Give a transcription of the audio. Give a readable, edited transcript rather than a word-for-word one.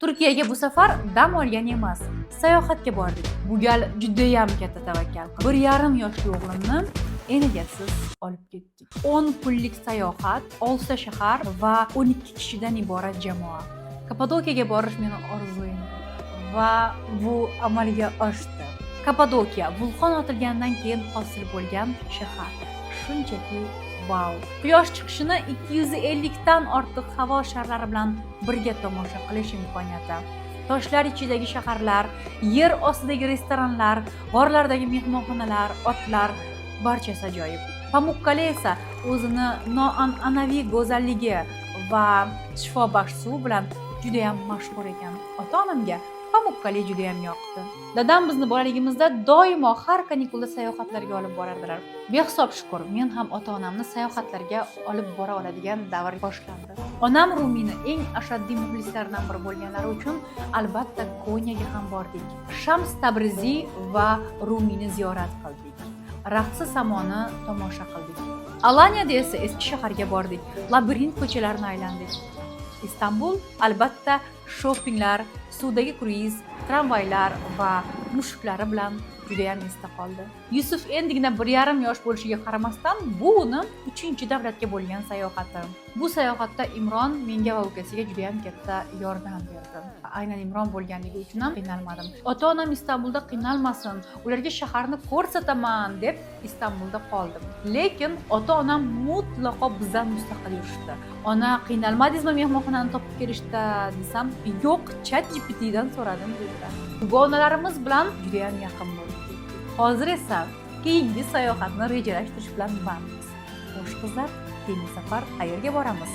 Turkiyaga bu safar dam olgan emas, sayohatga bordik. Bu gal judayam katta tavakkal qildim. 1,5 yoshli o'g'limni enagasiz olib ketdik. 10 kunlik sayohat, 6 ta shahar va 12 kishidan iborat jamoa. Kapadokiyaga borish meni orzuyim va bu amalga oshdi. Kapadokiya vulqon otilgandan keyin hosil bo'lgan shahar. Shunchaki vau. Quyosh chiqishini 250 dan ortiq havo sharlari bilan birga tomosha qilish imkoniyati. Toshlar ichidagi shaharlar, yer ostidagi restoranlar, g'orlardagi mehmonxonalar, otlar, barchasi ajoyib. Pamukkale esa o'zini noan'anaviy go'zalligi va shifobaxsh suvi bilan judayam mashhur ekan. Ota-onamga Pamukkale judayam yoqdi. Dadam bizni bolaligimizda doimo har kanikulda sayohatlarga olib borardilar. Behisob shukur, men ham ota-onamni sayohatlarga olib bora oladigan davr boshlandi. Onam Rumiyni eng ashaddiy muxlislaridan biri bo'lganlari uchun albatta Konyaga ham bordik. Shams Tabriziy va Rumiyni ziyorat qildik. Raqsi samoni tomosha qildik. Alaniyada esa eski shaharga bordik. Labirint ko'chalarini aylandik. Istanbul albatta shoppinglar, suvdagi kruiz, tramvaylar va mushuklari bilan judayam esda qoldi. Yusuf endigina 1,5 yosh bo'lishiga qaramasdan, bu uni uchinchi davlatga bo'lgan sayohati. Bu sayohatda Imron menga va ukasiga judayam katta yordam berdi. Aynan Imron bo'lganligi uchun ham qiynalmadim. Ota-onam Istanbulda qiynalmasin, ularga shaharni ko'rsataman deb Istanbulda qoldim. Lekin ota-onam mutlaqo bizdan mustaqil yurishdi. "Ona, qiynalmadingizmi mehmonxonani topib kelishda?" desam, "Yo'q, ChatGPTdan so'radim", dedilar. Dugonalarimiz bilan judayam yaqin bo'lib ketdik. Hozir esa keyingi sayohatni rejalashtirish bilan bandmiz. Xo'sh, qizlar, keyingi safar qayerga boramiz?